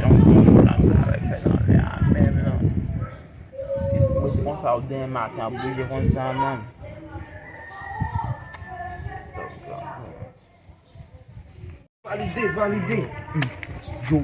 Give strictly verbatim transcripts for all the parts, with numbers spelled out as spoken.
Yon konn plan travay fè nan lè a menm non. Espri konsa ou demen maten ap bouje konsa menm. Valide, valide. Yo.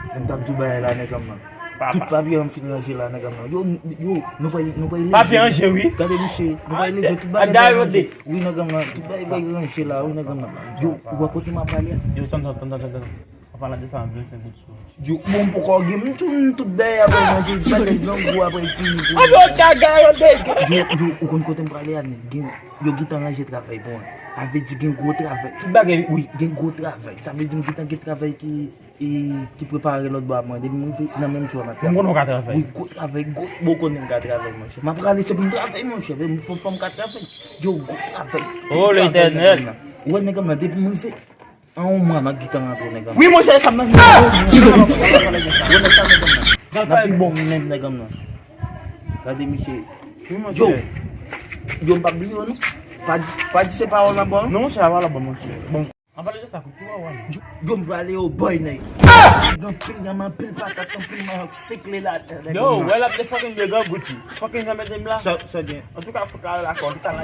Mwen t ap di w bagay la, nèg an m nan. Tout papye an m fin ranje la, nèg an m nan. Yo, yo, nou pa, nou pa leve. Papye ranje, wi. Gade misye, nou pa leve, tout bagay pa ranje. Wi, nèg an m nan, tout bagay pa ranje la, wi, nèg an m nan. Yo, ou wè kote m ap pale a? Yo, tann, tann, tann, tann, tann. An palan de sa, vennsenk goud sou. Yo, bon, m poko gen, m tou, m tout bagay apre manje, bagay grangou apre fini pou. An yo gaga, yo dege. Yo, yo, ou konn kote m prale a, gen, yo gentan ranje travay pou mwen. Sa vle di gen gwo travay. Tout bagay. Wi, gen gwo travay. Sa vle di m gentan gen travay ki, e, ki prepare lòt bò a mwen. Depi m rive nan menm jou a m ap travay. M konnen w ka travay. Wi, gwo travay, gwo, bon, konnen m ka travay, monchè. M ap prale se pou m travay, monchè. Fò, fò m ka travay. Yo, gwo travay. Oh, Letènèl. Ou wè nèg an nan, depi m rive. An yon mwa, m ap gentan rantre, nèg an. Wi, monchè, sa m nan. Wè nèg sa, nèg an nan. N ap pi bon menm, nèg an nan. Gade misye. Yo, yo, m p ap bliye w non. Pa di, pa di se pawòl m ap ba w non. Non, monchè, pawòl la bon, monchè. Bon. An pale de sa, kout tou a wè. Yo, yo, m prale yo, boy, nèg. Gen anpil yanm, anpil patat, anpil mayòk, sekle la. Yo, wè l ap de fucking de gran Gucci. Fucking jan mete m la. Sa, sa gen. Antouka, fout la, la, kò, li ta la.